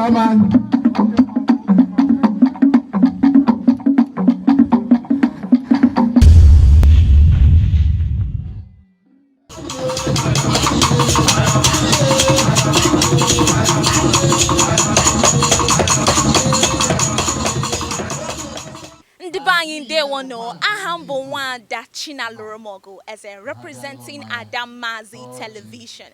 Ọma. Ndị be anyị, ndewono. Aha m bụ Nwada Chinalụrụmọgụ Eze, representing Adamazi Television.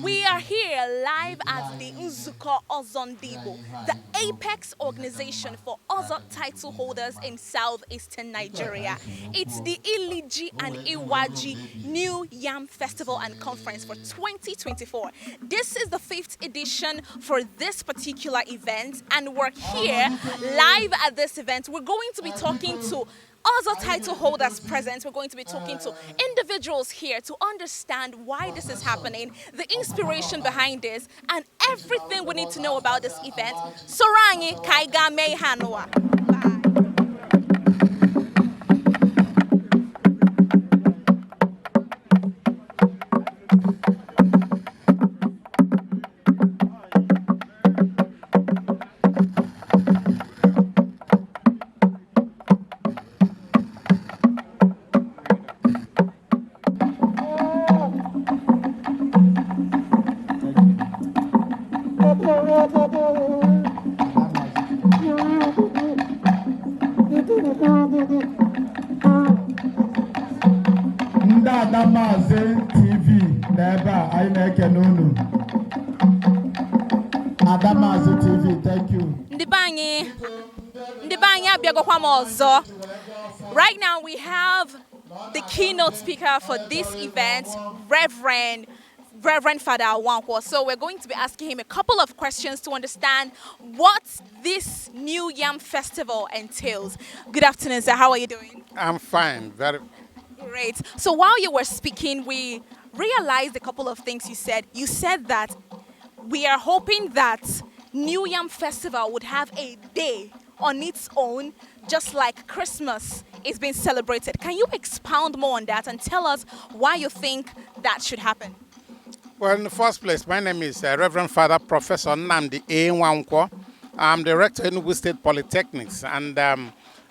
We are here live at the Nzukọ Ọzọ Ndị Igbo, the apex organization for Ozo title holders in southeastern Nigeria. It's the Iliji and Iwaji New Yam Festival and Conference for 2024. This is the fifth edition for this particular event, and we're here live at this event. We're going to be talking to other title holders present. We're going to be talking to individuals here to understand why this is happening, the inspiration behind this, and everything we need to know about this event. Soro anyị ka anyị gaa mee ihe anụwa. Bye. Ndị Adamazi TV na ebe a, anyị na-ekene unu. Adamazi TV, thank you. Ndị be anyị, ndị be anyị, abịagokwa m ọzọ. Right now we have the keynote speaker for this event, Reverend Father Nwankwo. So we're going to be asking him a couple of questions to understand what this New Yam Festival entails. Good afternoon, sir. How are you doing? I'm fine. Very. Great. So while you were speaking, we realized a couple of things you said. You said that we are hoping that New Yam Festival would have a day on its own, just like Christmas is being celebrated. Can you expound more on that and tell us why you think that should happen? Well, in the first place, my name is Reverend Father Professor Nnamdi A. Nwankwo. I'm the rector of Enugu State Polytechnics and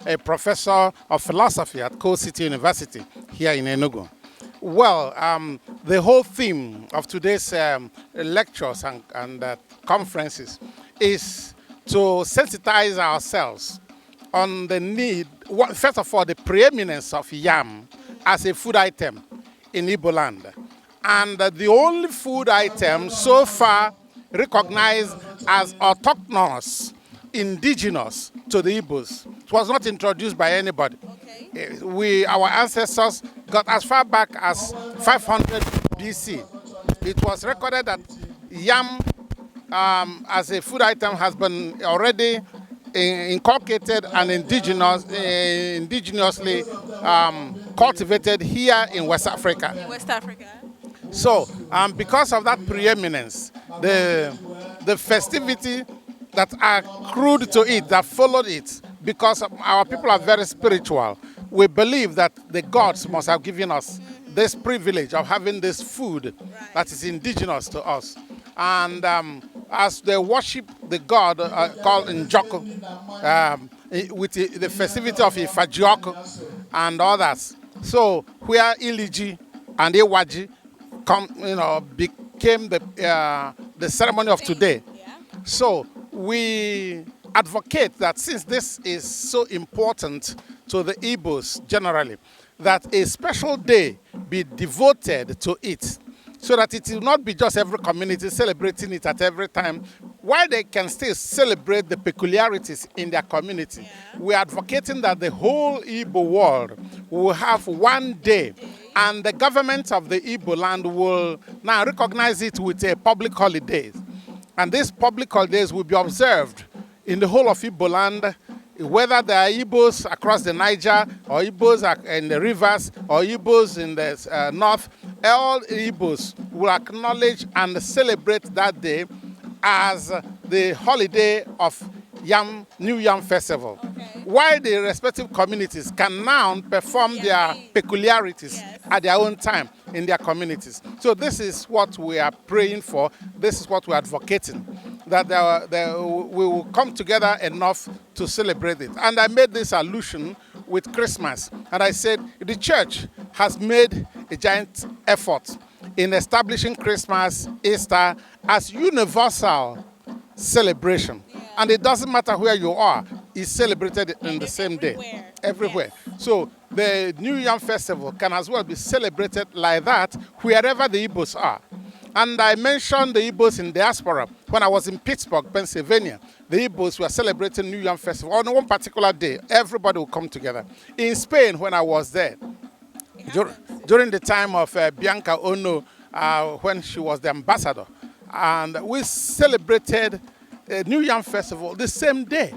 a professor of philosophy at Coal City University here in Enugu. Well, the whole theme of today's lectures and conferences is to sensitize ourselves on the need, first of all, the preeminence of yam as a food item in Igbo land. And the only food item so far recognized as autochthonous, indigenous to the Igbos. It was not introduced by anybody. Our ancestors got as far back as 500 BC. It was recorded that yam as a food item has been already inculcated and indigenously cultivated here in West Africa. In West Africa. So, because of that preeminence, the festivity that accrued to it, that followed it, because our people are very spiritual, we believe that the gods must have given us this privilege of having this food that is indigenous to us. And as they worship the god called Njoku, with the festivity of Ifajioku and others. So, where Iliji and Iwaji became the ceremony of today. So we advocate that since this is so important to the Igbos generally, that a special day be devoted to it, so that it will not be just every community celebrating it at every time. While they can still celebrate the peculiarities in their community, we are advocating that the whole Igbo world will have one day, and the government of the Igbo land will now recognize it with a public holidays. And these public holidays will be observed in the whole of Igbo land, whether there are Igbos across the Niger, or Igbos in the rivers, or Igbos in the north. All Igbos will acknowledge and celebrate that day as the holiday of Yam, New Yam Festival. While the respective communities can now perform their peculiarities at their own time in their communities. So this is what we are praying for. This is what we are advocating. that we will come together enough to celebrate it. And I made this allusion with Christmas. And I said the church has made a giant effort in establishing Christmas, Easter as universal celebration. And it doesn't matter where you are, it's celebrated in the same day. Everywhere. Everywhere. So the New Yam Festival can as well be celebrated like that wherever the Igbos are. And I mentioned the Igbos in diaspora. When I was in Pittsburgh, Pennsylvania, the Igbos were celebrating New Yam Festival on one particular day. Everybody will come together. In Spain, when I was there, during the time of Bianca Ono, when she was the ambassador, and we celebrated a New Yam Festival the same day.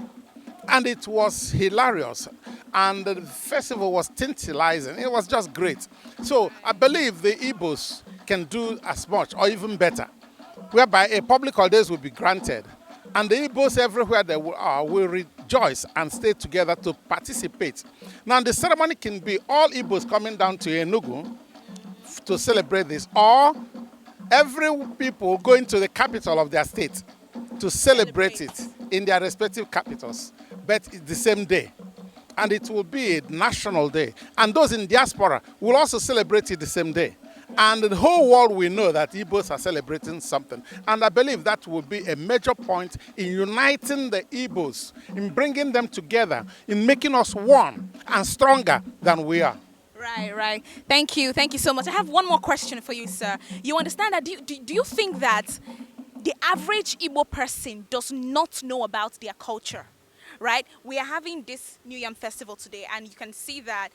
And it was hilarious. And the festival was tantalizing. It was just great. So I believe the Igbos can do as much or even better, whereby a public holidays will be granted. And the Igbos everywhere they are will rejoice and stay together to participate. Now, the ceremony can be all Igbos coming down to Enugu to celebrate this, or every people going to the capital of their state to celebrate it in their respective capitals, but it's the same day. And it will be a national day. And those in diaspora will also celebrate it the same day. And the whole world will know that Igbos are celebrating something. And I believe that will be a major point in uniting the Igbos, in bringing them together, in making us one and stronger than we are. Right. Thank you. Thank you so much. I have one more question for you, sir. You understand that? Do you think that the average Igbo person does not know about their culture? Right? We are having this New Yam Festival today, and you can see that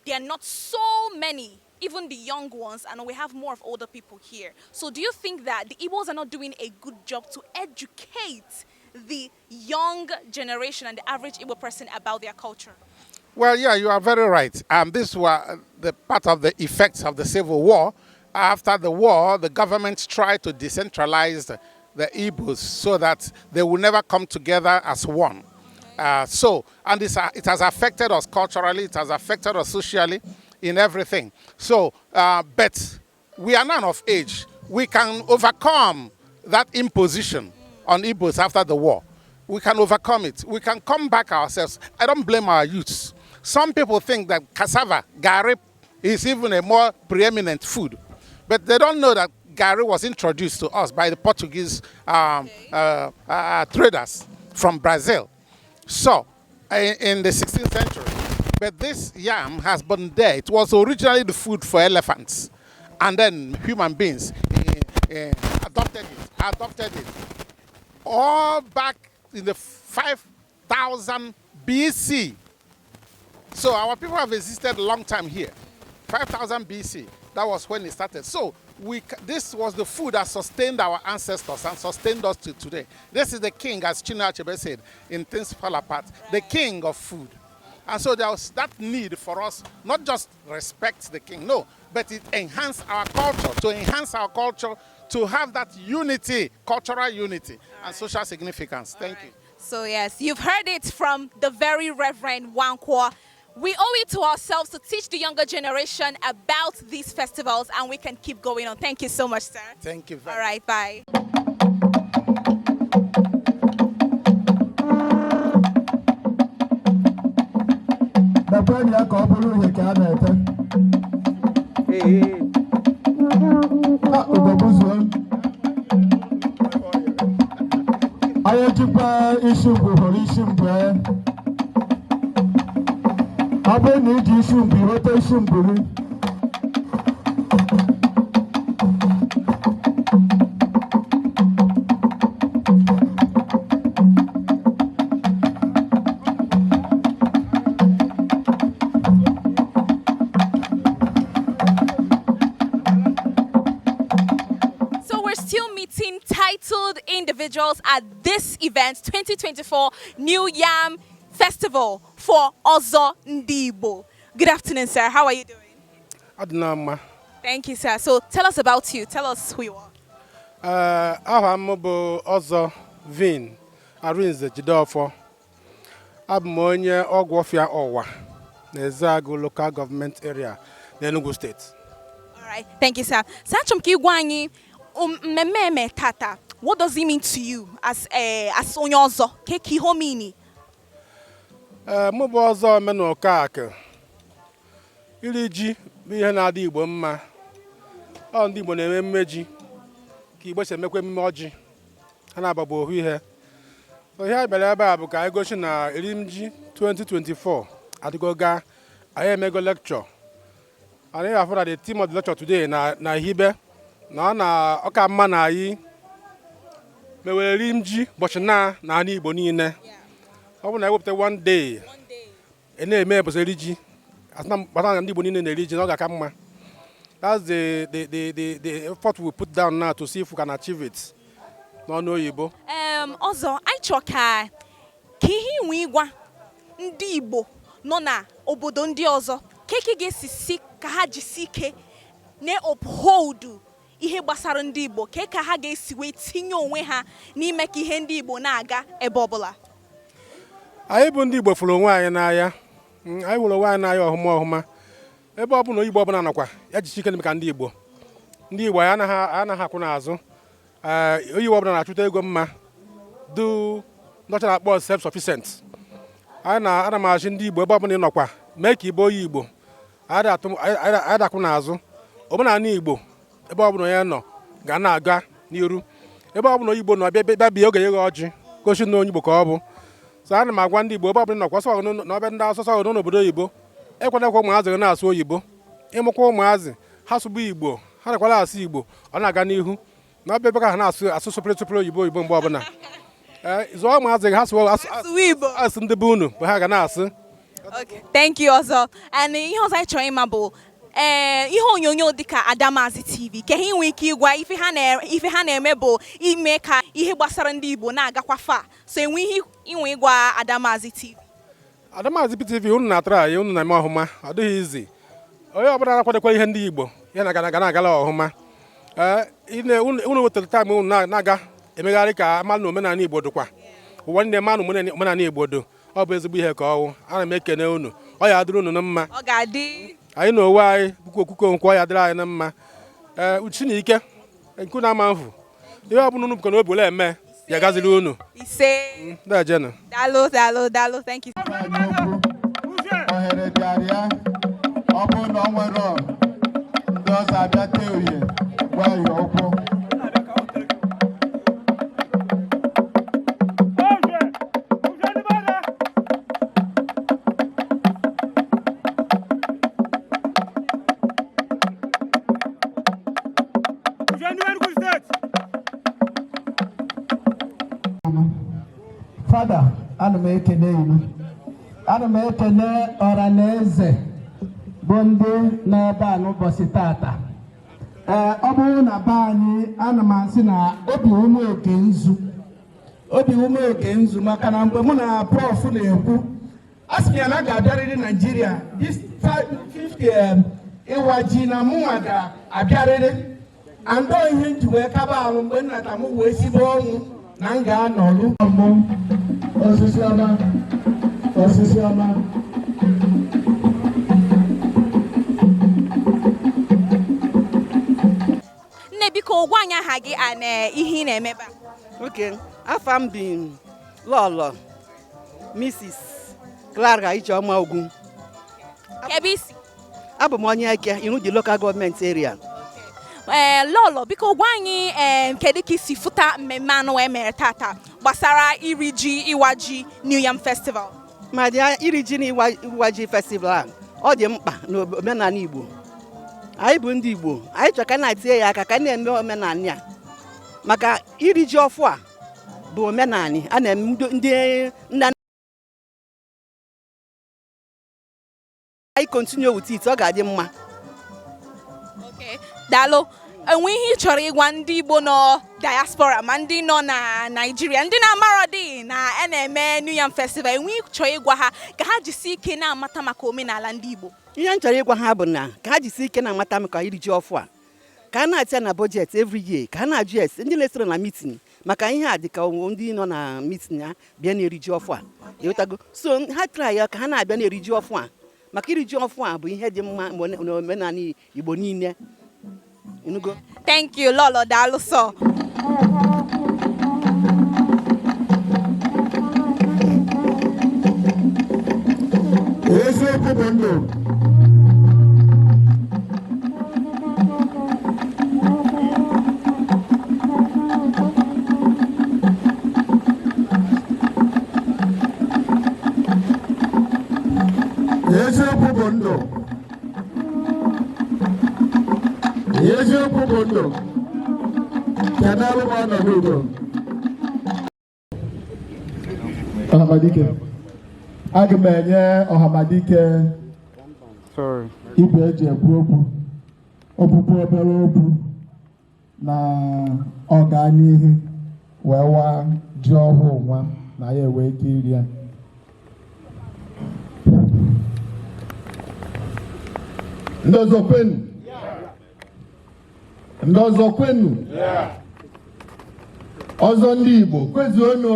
there are not so many, even the young ones, and we have more of older people here. So, do you think that the Igbos are not doing a good job to educate the young generation and the average Igbo person about their culture? Well, yeah, you are very right. This were the part of the effects of the Civil War. After the war, the government tried to decentralize the Igbos so that they will never come together as one. So, and it has affected us culturally, it has affected us socially, in everything. So, but we are now of age. We can overcome that imposition on Igbos after the war. We can overcome it. We can come back ourselves. I don't blame our youths. Some people think that cassava, gari, is even a more preeminent food. But they don't know that gari was introduced to us by the Portuguese traders from Brazil. So, in the 16th century. But this yam has been there. It was originally the food for elephants. And then human beings adopted it. All back in the 5000 BC. So our people have existed a long time here. 5000 BC, that was when it started. So this was the food that sustained our ancestors and sustained us to today. This is the king, as Chinua Achebe said, in Things Fall Apart, the king of food. And so there was that need for us not just respect the king, no, but it enhanced our culture, to enhance our culture, to have that unity, cultural unity, and social significance. Thank you. So yes, you've heard it from the very Reverend Wankwa. We owe it to ourselves to teach the younger generation about these festivals, and we can keep going on. Thank you so much, sir. Thank you very All right, bye. Mekwenụ ya ka ọ bụrụ uhie ka a na-ete. A ugogbuzuo. Onye jikwa isi ngwu hụrụ isi ngwu e. Ọ bụrụ na iji isi ngwu iweta isi ngwu gị. So we're still meeting titled individuals at this event, 2024 New Yam Festival for Ozo Ndigbo. Good afternoon, sir. How are you doing? Adịna mma. Thank you, sir. So tell us about you. Tell us who you are. Ee, aha m bụ Ọzọ Vin Arinze Jideọfọ. Abụ m onye Ọgwọfịa Ọwa na Ezeagụ Local Government Area n'Enugu Steeti. All right. Thank you, sir. So achọrọ m ka ị gwa anyị mmemme eme tata. What does it mean to you as onye ọzọ? Ke ka ihe o mean? Ee, mụ bụ Ọzọ Omenụkakụ. Iri ji bụ ihe na-adị Igbo mma. Ọ ndị Igbo na-eme emume ji ka Igbo si emekwa emume ọjị. Ha na-agbagbo ohu ihe. So ihe anyị bịara ebe a bụ ka anyị gosi na eri ji 2024 adịgo gaa. Anyị emego lecture. Anyị afụ na the theme of the lecture today na hibe na ọ na ọ ka mma na anyị mewere eri ji ụbọchị na n'ala Igbo niile. Ọ bụrụ na ewepụta one day ị na-eme ụbọchị eri ji, asị na gbata na ndị Igbo niile na-eri ji, na ọ ga-aka mma. That's the effort we put down now to see if we can achieve it n'ọnụ oyibo. Ọzọ, anyị chọrọ ka ihe inwe ịgwa ndị Igbo nọ na obodo ndị ọzọ, ka eke ga-esi si ka ha jisi ike na-uphold ihe gbasara ndị Igbo, ka ha ga-esi wee tinye onwe ha n'ime ka ihe ndị Igbo na-aga ebe ọbụla. Anyị bụ ndị Igbo fụrụ onwe anyị n'anya. Anyị hụrụ onwe anyị n'anya ọhụma ọhụma. Ebe ọ bụla Igbo ọbụla nọkwa ya, jichi ike ka ndị Igbo, ndị Igbo anyị anaghị akwụ n'azụ. Ee, onye Igbo ọbụla na-achụta ego mma du ndị ọcha na-akpọ self sufficient. Anyị na ana m achị ndị Igbo, ebe ọbụla ị nọkwa, mee ka ịbụ onye Igbo. Anyị dakwụ n'azụ. Omenala Igbo, ebe ọbụla onye nọ, ga na-aga n'iru. Ebe ọbụla onye Igbo nọ, bịa bịa bịa oge nye gị ọjị, gosi na onye Igbo ka ọ bụ. So ana m agwa ndị Igbo, ebe ọbụla ị nọkwa, ọsọ n'ọbịa ndị asụsụ ọgụ n'obodo oyibo, ekwenekwa ụmụazị gị na-asụ oyibo. Ịmụkwa ụmụazị ha, sụbụ Igbo. Ha nakwara asụ Igbo, ọ na-aga n'ihu. Na ọbịa ebe ka ha na-asụ asụ sụpịrị sụpịrị oyibo oyibo mgbe ọbụla. Ee, zụọ ụmụazị gị ha sụọ asụwa Igbo. Asụ ndị be unu bụ ha ga na-asụ. Okay. Thank you, ọzọ. And ihe ọzọ anyị chọrọ ịma bụ, ee, ihe onyonyo dịka Adamazi TV, ka ihe nwee ike ịgwa ife ha na-eme bụ ime ka ihe gbasara ndị Igbo na-agakwa fa. So enwe ihe inwe ịgwa Adamazi TV? Adamazi TV, unu na-atara anyị, unu na-eme ọhụma. Ọ dịghị izi onye ọbụla na-akwadokwa ihe ndị Igbo ya na ga na-agala ọhụma. Ee, unu wetara time unu na-aga emegharị ka ama na omenala Igbo dịkwa ụwa niile, ma na omenala Igbo dị. Ọ bụ ezigbo ihe ka ọwụ. Ana m ekene unu. Ọ ya adịrị unu na mma. Ọ ga-adị. Anyị na onwe anyị bụkwa okwukwe nkwa. Ọ ya dịrị anyị na mma. Ee, uchi na ike nke unu ama mfu. Ihe ọ bụla unu bụkwa na obi ole eme ya gaziri unu. Ise. Dajenu. Daalụ, daalụ, daalụ. Thank you. Anyị okwu ohere bịara ya. Ọ bụrụ na ọ nwere ndị ọzọ abịa tee uhie, gwa ya okwu. Fada, ana m ekene unu. Ana m ekene ọra na eze bụ ndị nọ ebe a n'ụbọchị tata. Ee, ọ bụrụ na be anyị, ana m asị na obi ume oke nzu, obi ume oke nzu, maka na mgbe mụ na Prof na-ekwu, a sị m ya na a ga-abịarịrị Naijiria this 50 ịwa ji, na mụnwa ga-abịarịrị. Andọ ihe m ji wee kaba ahụ mgbe nnata m wee sibe ọnwụ na m ga-anọlụ. Mụ osisi ọma, osisi ọma. Nne, biko gwa anyị aha gị and ihe ị na-eme ebe a. Okay, afa m bi Lọlọ Mrs. Clara Ijeọma Ugwu. Ebe isi? Abụ m onye Eke, Iruji Local Government Area. Ee, Lọlọ, biko gwa anyị, ee, kedu ka isi fụta mmemme anụ e mere tata gbasara iri ji, ịwa ji, New Yam Festival? Ma dị iri ji na ịwa ji festival a, ọ dị mkpa n'omenala Igbo. Anyị bụ ndị Igbo, anyị chọrọ ka a na-etinye ya aka ka a na-eme omenala a. Maka iri ji ọfụ a bụ omenala a na-eme ndị nna anyị. Continue with it, ọ ga-adị mma. Okay, daalụ. Enwe ihe ị chọrọ ịgwa ndị Igbo nọ diaspora, ma ndị nọ na Naịjirịa, ndị na-amarọ dị na a na-eme New Yam Festival? Enwe ihe ị chọrọ ịgwa ha ka ha jisi ike na-amata maka omenala ndị Igbo? Ihe m chọrọ ịgwa ha bụ na ka ha jisi ike na-amata maka iri ji ọfụ a, ka a na-atinye na budget every year, ka a na-ajụ ese ndị na-esoro na meeting maka ihe a, dịka ndị nọ na meeting ya bịa na-eri ji ọfụ a. Ịghọtago? So ha try ya ka ha na-abịa na-eri ji ọfụ a, maka iri ji ọfụ a bụ ihe dị mma n'omenala Igbo niile. Ịnụgo? Thank you, Lọlọ. Daalụ sọ. Eziokwu bụ ndụ. Eziokwu bụ ndụ. Eziokwu bụ ndụ. Kenelu m ọnọdụ udo. Ọhamadike, aga m enye Ọhamadike igwe eji ekwu okwu, okwukwu obere okwu na ọ gaa n'ihu wee waa ji ọhụụ nwa na ya enwee ike iri ya. Ndị ọzọ kwenu! Ndị ọzọ kwenu! Ọzọ ndị Igbo kwezuonu!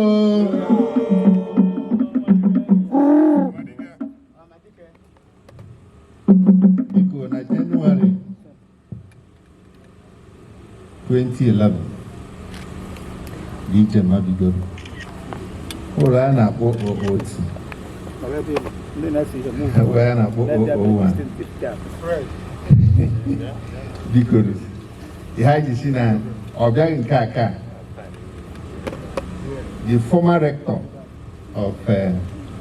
Biko, na Jenụwarị 2011 dị iche ma bidoro ụlọ a na-akpọ OOT, ebe a na-akpọ OO1. Biko, ihe anyị ji si na ọ bịaghị nke a ka the former rector of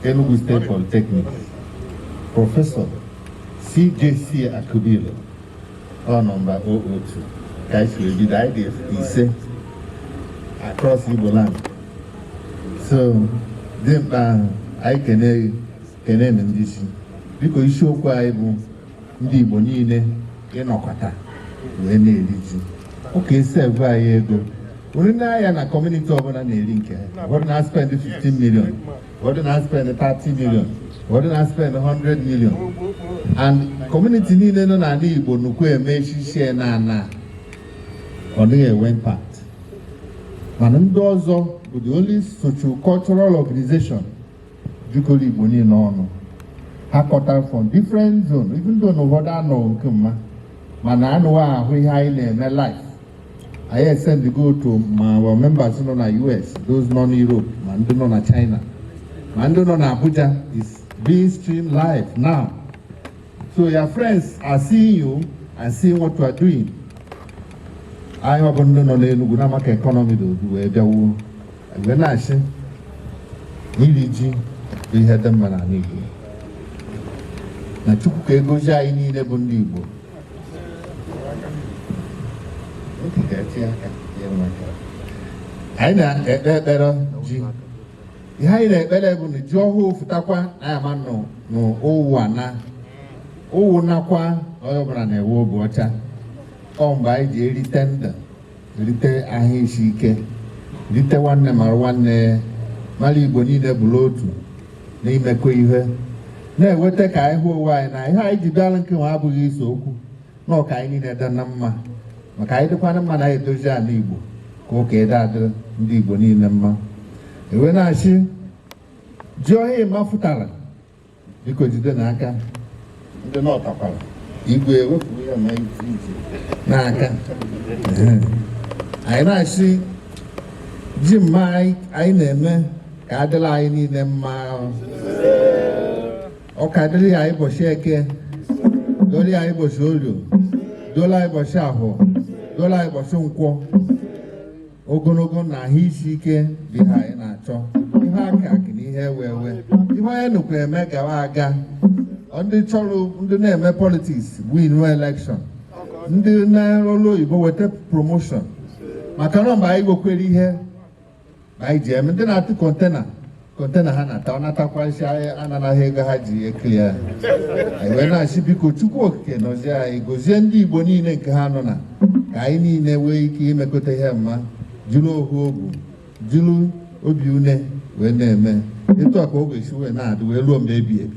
Enugu State Polytechnic, Professor CJC Akubilo, ọ nọmba 002 ka anyị si wee bido. Anyị dị 5 across Igbo land. So dimkpa, anyị kene kene na ndị isi. Biko, isiokwu anyị bụ ndị Igbo niile ịnọkọta wee na-eri ji. Ụka esi ebu anyị ego unu na-anya na community ọbụla na-eri nke ha. Ụfọdụ na-spend 15 million, ụfọdụ na-spend 30 million, ụfọdụ na-spend 100 million, and community niile nọ n'ala Igbo nnukwu eme echichi na ana ọ dịghị enwe impact. Mana ndị ọzọ bụ the only socio-cultural organization jikọrọ Igbo niile ọnụ. Ha kọtara from different zone, even though na ụfọdụ anọghị nke mma, mana anụwa ahụ ihe anyị na-eme live. Anyị send go to ma our members nọ na US, those nọ n'Europe, ma ndị nọ na China, ma ndị nọ na Abuja. Is being streamed live now, so your friends are seeing you and seeing what you are doing. Anyị ọ bụ ndị nọ n'Enugu na maka economy dị odu wee bịawuo wee na-achị iri ji bụ ihe dị mma n'ala Igbo, na Chukwu ka egozi anyị niile bụ ndị Igbo. Oke, ka etinye aka, nye m aka. Anyị na-ekpe ekpere ji. Ihe anyị na-ekpere bụ na ji ọhụụ fụtakwa na ya ma nọ n'ụwa na ụwụ nakwa onye ọbụla na-ewe obi ọcha. Ọ mgbe anyị ji erite ndụ, erite ahụ isi ike, rite nwanne mara nwanne mara. Igbo niile bụrụ otu n'imekọ ihe na-eweta ka anyị hụ onwe anyị na ihe anyị ji bịara. Nke nwa abụghị iso okwu na ọka anyị niile dị na mma, maka anyị dịkwana mma na anyị edozi ala Igbo ka ụka ede adịrị ndị Igbo niile mma. Ewe na-achị ji ọhịa ịma fụtara. Biko, jide n'aka ndị nọtakwara igwe ewepụ ya ma iji n'aka. Anyị na-achị ji mma anyị na-eme ka adịla anyị niile mma. Ọka dịrị anyị ụbọchị Eke, doli anyị ụbọchị Orio, doli anyị ụbọchị Ahọ, doli anyị ụbọchị Nkwọ. Ogologo na ahụ isi ike bụ ihe anyị na-achọ, ihe aka akị na ihe ewe ewe, ihe onye nukwu eme gawa aga. Ndị chọrọ, ndị na-eme politics, win election, ndị na-ọrụ oyibo weta promotion, maka na mgbe anyị nwekwere ihe anyị ji eme. Ndị na-atụ container, container ha na-ata, ọ natakwa isi anyị ananaghị ego ha ji ekiri ya. Anyị wee na-asị, biko, Chukwu Okike nọzie anyị, gozie ndị Igbo niile nke ha nọ na ka anyị niile nwee ike imekọta ihe mma, jiri ohu obu, jiri obi une wee na-eme etu a ka ọ ga-esi wee na-adị wee ruo mgbe ebi ebi.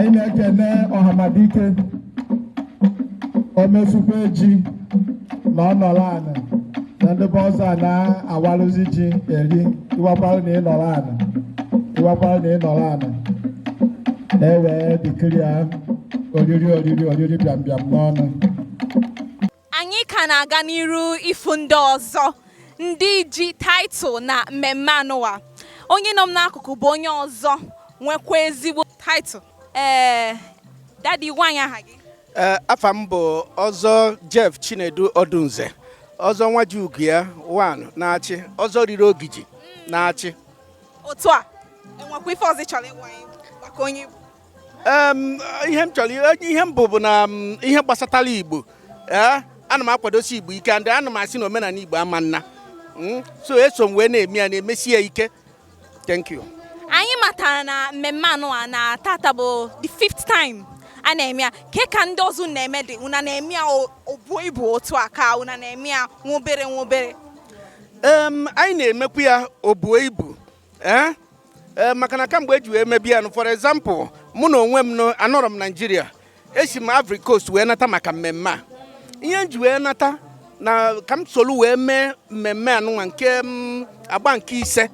Anyị na-ekene Ọhamadike omesukwa ji na ọ nọrọ anị na ndị be ọzọ a na-awalụzi ji eri. Iwakwarụ na ịnọrọ anị, iwakwarụ na ịnọrọ anị na-ewe dikiri ya oriri oriri oriri bịam bịam n'ọnụ. Anyị ka na-aga n'iru ịfụ ndị ọzọ, ndị ji title na mmemme anụwa. Onye nọ m n'akụkụ bụ onye ọzọ nwekwa ezigbo title. Ee, daddy, gwa anyị aha gị. Ee, afa m bụ Ọzọ Jeff Chinedu Odunze, Ọzọ Nwajiugo ya 1 na-achị, ọzọ riri ogiji na-achị. Otu a, enwekwa ife ọzọ ị chọrọ ịgwa anyị maka onye Igbo? Ihe m chọrọ, ihe m bụ bụ na ihe gbasatara Igbo, ee, ana m akwadosi Igbo ike, and ana m asị na omenala Igbo ama nna. So eso m wee na-eme ya, na-emesi ya ike. Thank you. Anyị matara na mmemme anụwa na tata bụ the fifth time a na-eme ya. Ke ka ndị ọzọ na-eme dị? Una na-eme ya o buo ibu otu a, ka una na-eme ya nwa obere nwa obere? Anyị na-emekwa ya o buo ibu, ee ee, maka na kamgbe eji wee mebi ya nụ, for example, mụ na onwe m nụ anọrọ m Naijiria, esi m Ivory Coast wee nata maka mmemme a. Ihe m ji wee nata na ka m solu wee mee mmemme anụnwa nke m agba nke ise,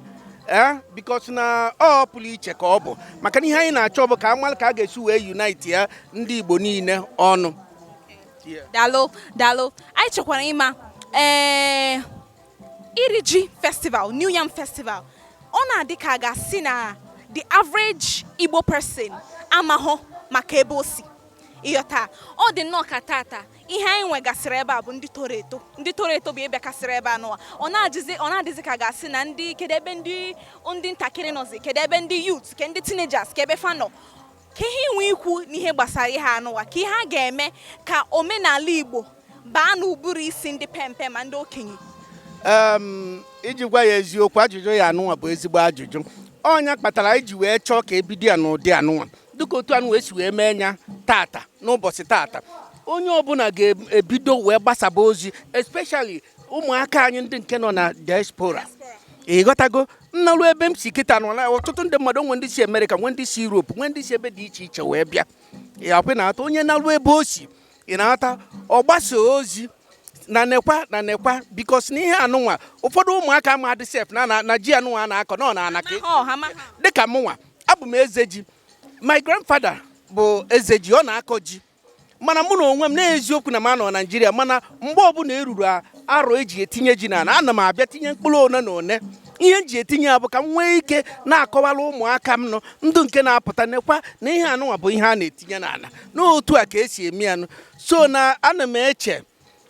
ee, because na ọ pụrụ iche ka ọ bụ, maka na ihe anyị na-achọ bụ ka amalụ ka a ga-esi wee unite ya ndị Igbo niile ọnụ. Daalụ, daalụ. Anyị chọkwara ịma, ee, iri ji festival, New Yam Festival, ọ na-adị ka a ga-asị na the average Igbo person amahụ maka ebe o si. Ịghọta, ọ dị nnọọ ka tata ihe anyị nwegasịrị ebe a bụ ndị toro eto, ndị toro eto bụ ịbịakasịrị ebe a n'ụwa. Ọ na-adịzi ka a ga-asị na ndị, kedu ebe ndị ntakịrị nọzi? Kedu ebe ndị youth, ke ndị teenagers, ka ebe fa nọ? Ka ihe inwe ikwu n'ihe gbasara ihe anụwa, ka ihe a ga-eme ka omenala Igbo baa n'ụbụrụ isi ndị pempe ma ndị okenye? Iji gwa ya eziokwu, ajụjụ ya anụnwa bụ ezigbo ajụjụ. Ọnya kpatara anyị ji wee chọọ ka ebido ya n'ụdị anụnwa, dịka otu anụ wee si wee mee ya tata. N'ụbọchị tata, onye ọbụla ga-ebido wee gbasaba ozi, especially ụmụaka anyị ndị nke nọ na diaspora. Ịghọtago, nnalụ ebe m si kịta nọ na ọtụtụ ndị mmadụ nwe, ndị si Amerịka, nwe ndị si Europe, nwe ndị si ebe dị iche iche wee bịa. Akwe na-ata onye nalụ ebe o si, ị na-ata ọ gbasa ozi na nekwa na nekwa, because na ihe anụnwa, ụfọdụ ụmụaka ama adị sef na ji anụnwa a na-akọ na ọ na-ana ka ọ ha ma. Dịka mụnwa, abụ m eze ji. My grandfather bụ eze ji, ọ na-akọ ji, mana mụ na onwe m n'eziokwu na m anọ Naijiria, mana mgbe ọbụla eruru arọ eji etinye ji n'ala, ana m abịa tinye mkpụrụ one na one. Ihe m ji etinye ya bụ ka m nwee ike na-akọwara ụmụaka m nọ ndụ nke na-apụta, nekwa na ihe anụnwa bụ ihe a na-etinye n'ala, n'otu a ka esi eme ya nụ. So na ana m eche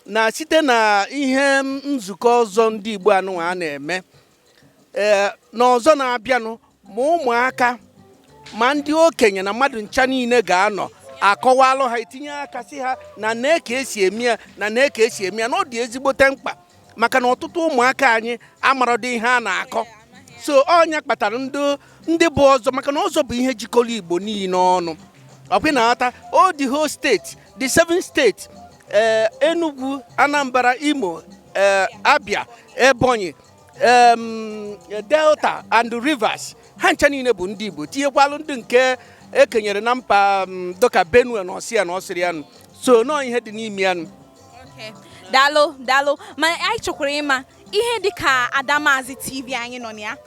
na site na ihe nzukọ ọzọ ndị Igbo anụnwa a na-eme, ee, na ọzọ na-abịanụ, ma ụmụaka ma ndị okenye na mmadụ ncha niile ga-anọ akọwalụ ha, etinye aka sị ha na nee ka esi eme ya, na nee ka esi eme ya, na ọ dị ezigbote mkpa, maka na ọtụtụ ụmụaka anyị amarodị ihe a na-akọ. So ọnya kpatara ndị bụ ọzọ, maka na ọzọ bụ ihe jikọrọ Igbo niile ọnụ. Ọkwa na-ata o the whole state, the seven state, ee, Enugu, Anambra, Imo, ee, Abia, Ebonyi, Delta and Rivers, ha ncha niile bụ ndị Igbo, tinyekwalụ ndị nke ekenyere na mpa dịka Benue na Ọsịa na Ọsịrị ya nụ. So nọọ ihe dị n'ime ya nụ. Okay. Daalụ, daalụ. Ma anyị chọkwara ịma ihe dịka Adamazi TV anyị nọ na ya,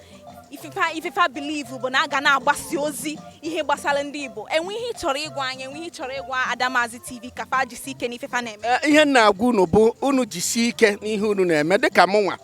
ifefa believe bụ na a ga na-agbasi ozi ihe gbasara ndị Igbo. Enwe ihe ị chọrọ ịgwa anyị? Enwe ihe ị chọrọ ịgwa Adamazi TV ka fa jisi ike n'ifefa na-eme? Ihe m na-agwa unu bụ unu jisie ike n'ihe unu na-eme. Dịka mụnwa,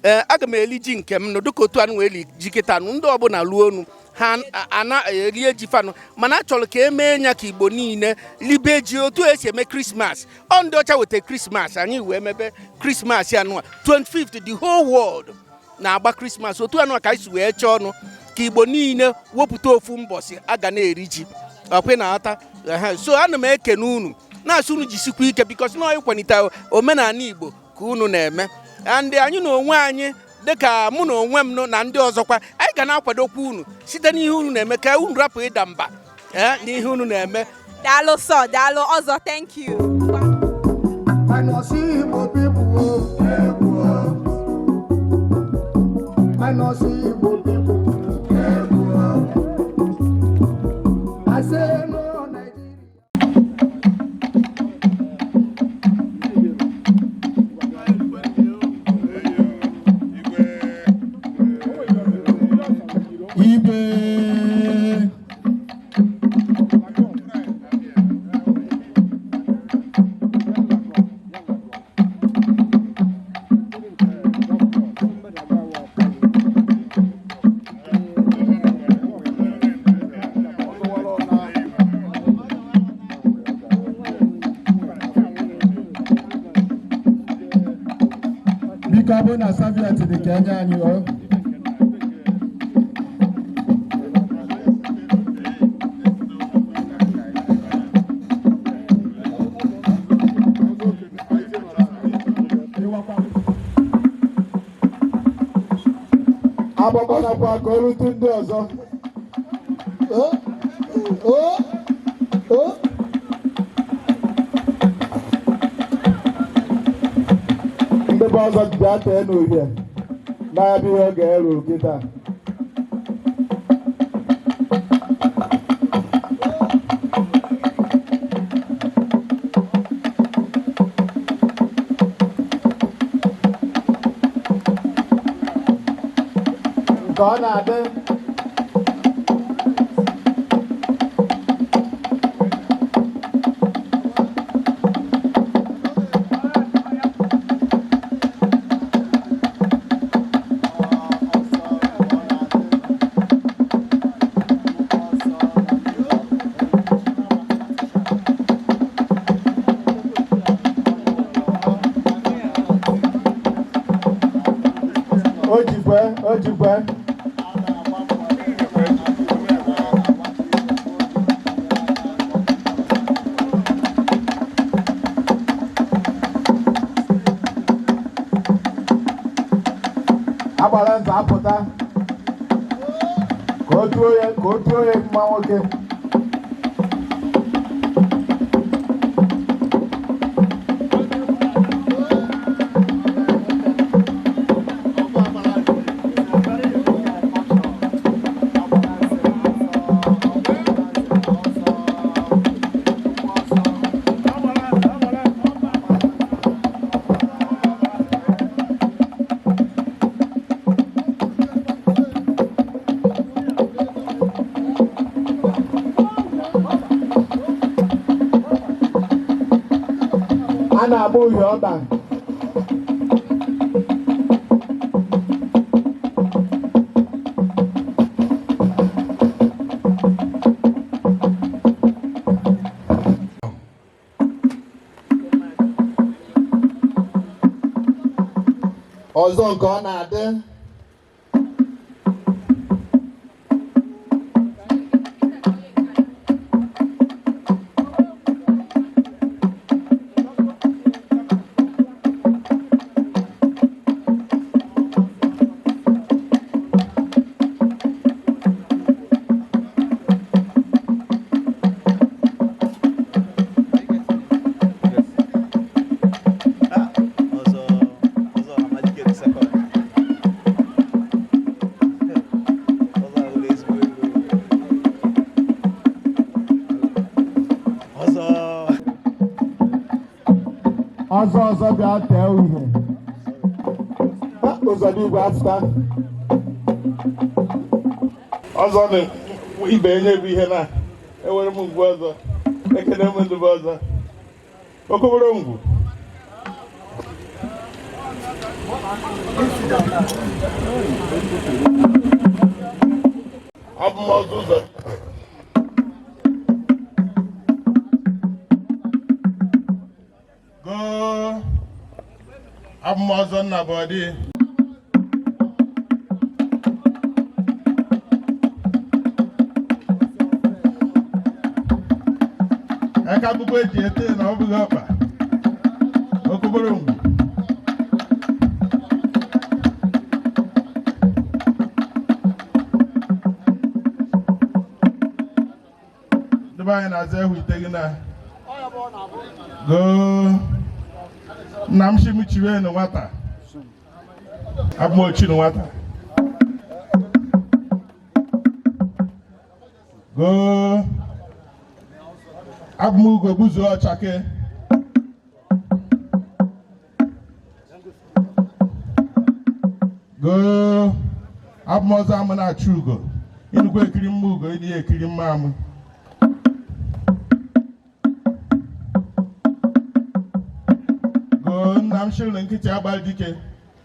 ee, aga m eli ji nke m nụ dịka otu anụ eli ji kịta nụ. Ndị ọbụla luo onu ha ana erie ji fanụ, mana a chọrọ ka e mee ya ka Igbo niile libe ji otu esi eme Christmas. Ọ ndị ọcha weta Christmas, anyị wee mebe Christmas anụa 25th, the whole world na-agba Christmas. Otu anụa ka anyị si wee chọọ ọnụ ka Igbo niile wepụta ofu mbọsị a ga na-eri ji. Ọkwe na-ata. Ehe, so ana m ekene unu, na-asị unu jisikwa ike, because na ịkwalite omenala Igbo ka unu na-eme. And anyị na onwe anyị, dịka mụ na onwe m nụ na ndị ọzọkwa, anyị ga na-akwadokwa unu site n'ihe unu na-eme, ka unu rapụ ịda mba, ee, n'ihe unu na-eme. Daalụ sọ, daalụ ọzọ, thank you. Minus Igbo people, egwu. Minus Igbo people, egwu. I say no. Igwe. Biko, ọ bụrụ na serviette dị ka enye anyị o. Agbakwanakwa ka o rute ndị ọzọ. O, o, o. Ndị be ọzọ bịa tee n'uhie na-abịaghị oge eru kịta. Nke ọ na-adị. O jikwe, o jikwe. Agbara nza apụta ka o tuo ya, ka o tuo ya mma nwoke. A na-agba uhie ọba. Ọzọ nke ọ na-adị. Ọzọ ọzọ Amadike the second. Ọzọ ahụrụ ezigbo ego. Ọzọ. Ọzọ ọzọ bịa tee uhie. Ụzọ n'igwe apụta. Ọzọ na ibe enye bụ ihe na ewere m ngwu ọzọ ekene m ndị bụ ọzọ okoboro ngwu. Abụ m ọzọ ụzọ. Goo, abụ m ọzọ nna bọdị. Aka akwụkwọ eji ete na ọ bụghị ọkpa okoboro ngwu. Ndị be anyị na-aza ehu ite gị na goo. Nna m shi m chiwe nụ nwata, abụ m ochi nụ nwata. Goo, abụ m ugo gbuzuo ọchake. Goo, abụ m ọzọ amụ na-achụ ugo. Ịnụkwa ekiri mma ugo, ịdị ekiri mma amụ. Goo nna m shịrị nkịtị agbalị dike,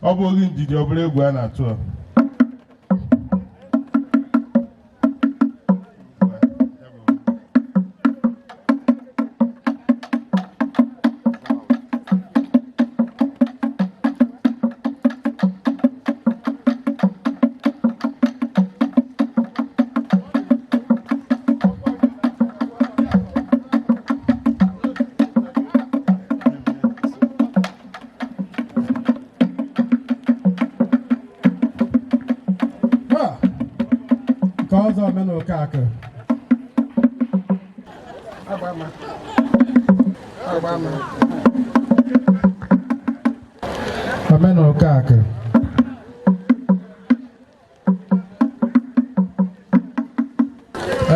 ọ bụ oge ndidi ọ bụrụ egwu a na-atụ. Nke ọzọ omenụkakụ. Omenụkakụ.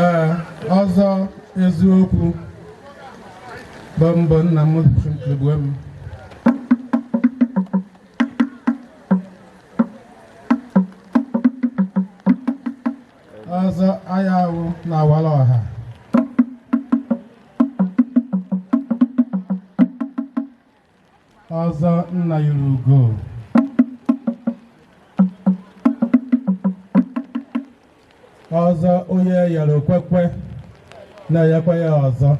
Ee, ọzọ eziokwu bụ mbụ nna m chụmkpegbu m. Ọzọ ayawụ na awara ọha. Ọzọ nna yiri ugo. Ọzọ onye yara okwekwe na-enyekwa ya ọzọ.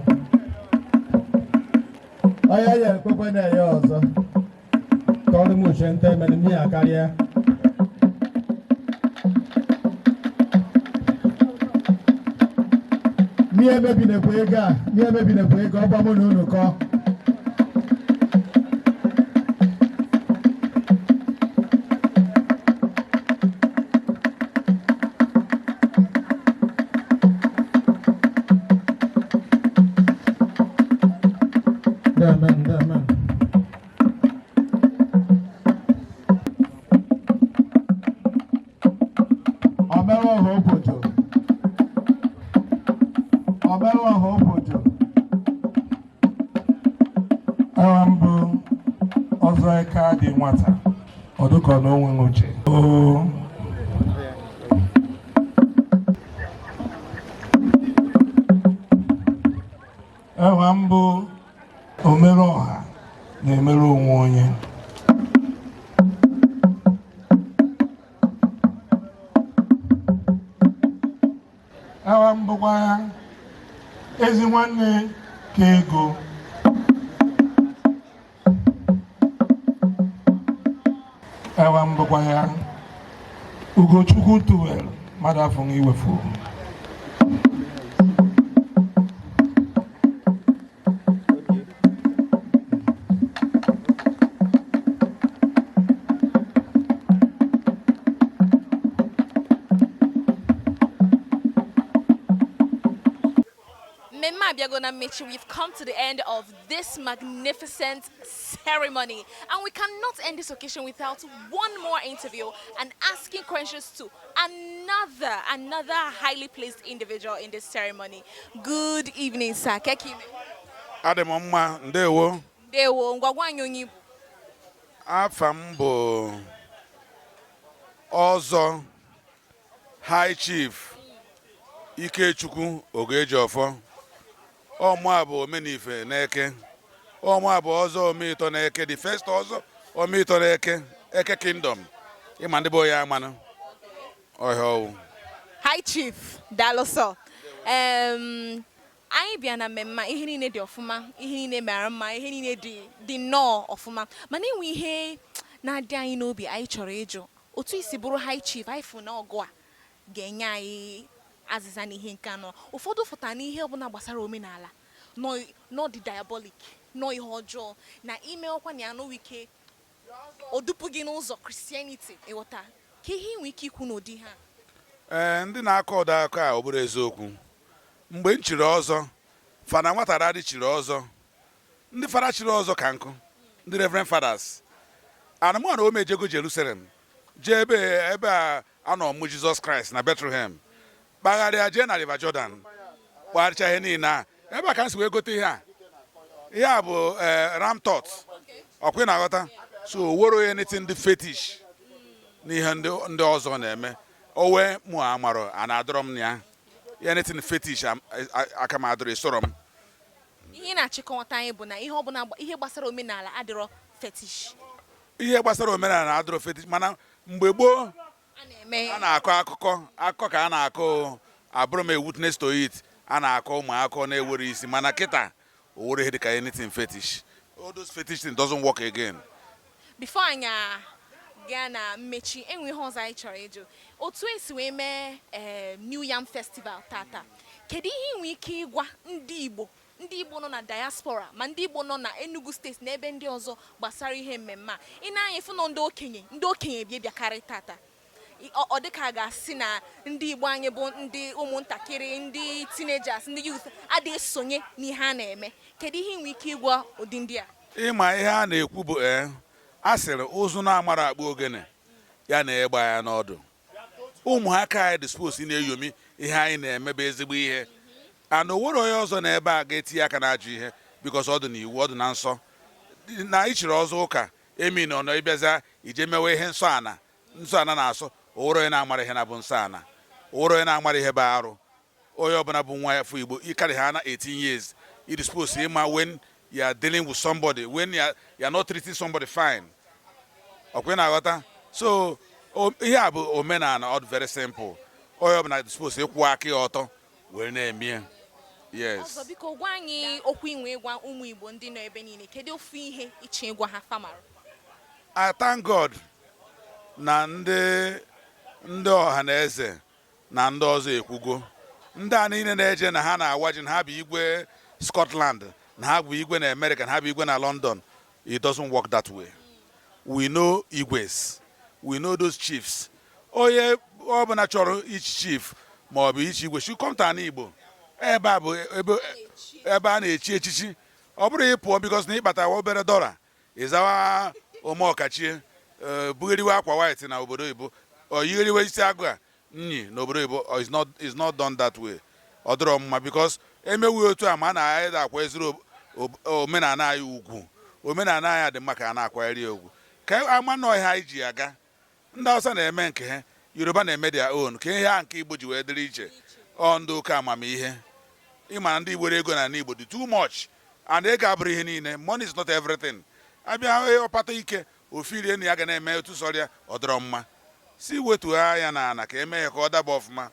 Onye ya ekwekwe na-enye ọzọ. Ka ọrụ m uche nta emere m ya karịa. Mie emebinekwa ego a, mie emebinekwa ego, ọgba mụ na unu kọọ. Amen, amen. Omere ọha obodo. Omere ọha obodo. Aha m bụ ọzọ eka dị nwata, ọ dịka ọ na onwe uche. Oo. Aha m bụ omere ọha na-emere onwe onye. Aha m bụkwa ezi nwanne ka ego. Aha m bụkwa ya Ugochukwu Tuwel mmadụ afọ iwefu. Mmemme abịago na mmechi. We've come to the end of this magnificent ceremony, and we cannot end this occasion without one more interview and asking questions to another highly placed individual in this ceremony. Good evening, sir. Kekime. Adị m mma, ndewo. Ndewo, ngwa gwa anyị onye ị bụ. Afa m bụ Ọzọ High Chief Ikechukwu Ogejiọfọ. Ọmụ a bụ Omenife n'Eke. Ọmụ a bụ Ọzọ Omeịtọ n'Eke, the first Ọzọ Omeịtọ n'Eke, Eke Kingdom. Ịma ndị bụ ya amanụ. Ọhịa ọwụ. High Chief, daalụ sọ. Anyị bịa na mmemme a, ihe niile dị ọfụma, ihe niile mara mma, ihe niile dị nnọọ ọfụma, mana enwe ihe na-adị anyị n'obi anyị chọrọ ịjụ. Otu isi bụrụ High Chief, anyị fụ na ọgụ a ga-enye anyị azịza n'ihe nke anọ. Ụfọdụ fụta n'ihe ọbụla gbasara omenala nọ dị diabolic, nọ ihe ọjọọ, na ime ọkwa na anụ ike o dupu gị n'ụzọ Christianity. Ịghọta ka ihe ị nwee ike ikwu n'ụdị ha? Ee, ndị na-akọ ụdọ akọ a, ọ bụrụ eziokwu, mgbe m chiri ọzọ, fada nwata radị chiri ọzọ, ndị fada chiri ọzọ ka nkụ, ndị reverend fathers anụmanụ ome ejego Jerusalem, jee ebe a anọ mụ Jizọs Kraịst na Bethlehem, kpagharịa jee na River Jordan, kpagharịcha ihe niile a. Ebe a ka m si wee gote ihe a. Ihe a bụ ram tot ọkwa ị na-aghọta. So woro anything dị fetish n'ihe ndị ọzọ na-eme. Owe mụ amarọ a na-adọrọ m na ya ya anything fetish aka m adọrọ esoro m. Ihe na-achịkọta anyị bụ na ihe ọbụla ihe gbasara omenala adịrọ fetish. Ihe gbasara omenala adịrọ fetish, mana mgbe gboo a na-eme a na-akọ akụkọ akụkọ ka a na-akọ, abụrụ m a witness to it. A na-akọ ụmụ akụkọ na-ewere isi, mana kịta o were ihe dịka anything fetish, all those fetish things doesn't work again. Before anyị gaa na mmechi, enwe ihe ọzọ anyị chọrọ ịjụ. Otu esi wee mee New Yam Festival tata, kedu ihe ị nwee ike ịgwa ndị Igbo nọ na diaspora, ma ndị Igbo nọ na Enugu Steeti na ebe ndị ọzọ gbasara ihe mmemme a? Ị na-anya ịfụ nọ ndị okenye bịa bịakarị tata. Ọ dịka a ga-asị na ndị Igbo anyị bụ ndị ụmụntakịrị, ndị teenagers, ndị youth adịghị esonye n'ihe a na-eme. Kedu ihe ị nwee ike ịgwa ụdị ndị a? Ịma ihe a na-ekwu bụ a sịrị ụzụ na-amara akpụ ogene ya na-egba ya n'ọdụ. Ụmụaka anyị dispose na-eyomi ihe anyị na-eme bụ ezigbo ihe, and o nwere onye ọzọ na ebe a ga-etinye aka na ajọ ihe, because ọ dị n'iwu, ọ dị na nsọ na ichiri ọzọ ụka emi na ọnọ ịbịaza ije mewe ihe nsọ ana nsọ ana na-asọ. O nwere onye na-amara ihe na-abụ nsọ ana, o nwere onye na-amara ihe bụ arụ. Onye ọbụla bụ nwa afọ Igbo ịkarị ha na 18 years, you dispose ịma when you are dealing with somebody, when you are not treating somebody fine. Ọkwa ị na-aghọta? So ihe a bụ omenala, ọ dị very simple. Onye ọbụla dispose ịkwụ aka ya ọtọ were na-eme ya. Yes. Ọzọ, biko gwa anyị okwu inwe ịgwa ụmụ Igbo ndị nọ ebe niile. Kedu ofu ihe ịchọ ịgwa ha famara? I thank God na ndị ọha na eze na ndị ọzọ ekwugo. Ndị a niile na-eje na ha na-awa ji, na ha bụ igwe Scotland, na ha bụ igwe na America, na ha bụ igwe na London, it doesn't work that way. We know igwes, we know those chiefs. Onye ọbụla chọrọ ichi chief ma ọ bụ ichi igwe should come to ala Igbo. Ebe a bụ ebe a na-echi echichi. Ọ bụrụ ị pụọ because na ịkpata obere dọla, ịzawa omeọkachie, bugheriwe akwa white na obodo oyibo, ọ yigheriwe isi agụ a nyi n'obodo oyibo, is not done that way. Ọ dịrọ mma, because emewe otu a ma a na-anyị akwanyeziri omenala anyị ugwu. Omenala anyị dị mma ka a na-akwanyere ya ugwu, ka ama na ọhịa anyị ji aga. Ndị Hausa na-eme nke ha, Yoruba na-eme their own, ka ihe a nke Igbo ji wee dịrị iche. Ọ ndị oke amamihe ịma na ndị were ego na Igbo dị too much, and ego abụrụ ihe niile. Money is not everything. Abịa ọpata ike ofirie na ya ga na-eme otu sọrọ ya, ọ dịrọ mma. Si wetuo anya na ana ka eme ya ka ọ daba ọfụma.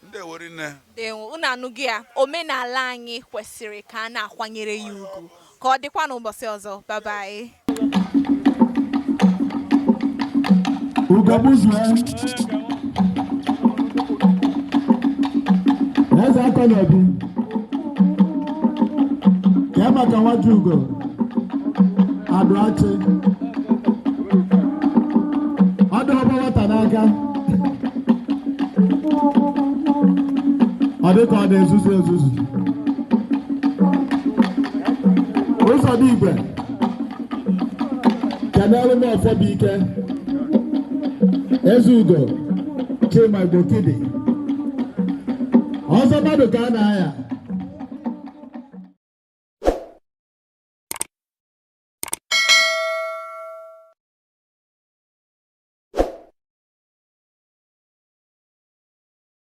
Ndị eweri nne. Ndewo, unu anụghị ya? Omenala anyị kwesịrị ka a na-akwanyere ya ugwu. Ka ọ dịkwa n'ụbọchị ọzọ. Bye bye. Ugobuzue Eze Akọnaobi kee maka nwata ugo Adụachi ọ dọba nwata n'aka, ọ dị ka ọ na-ezuzu ezuzu. Ụzọ dị igwe kenelu m ọfọ bụ ike. Eze Ugo Chima Igbokidi, ọzọ mmadụ ka a na-aya.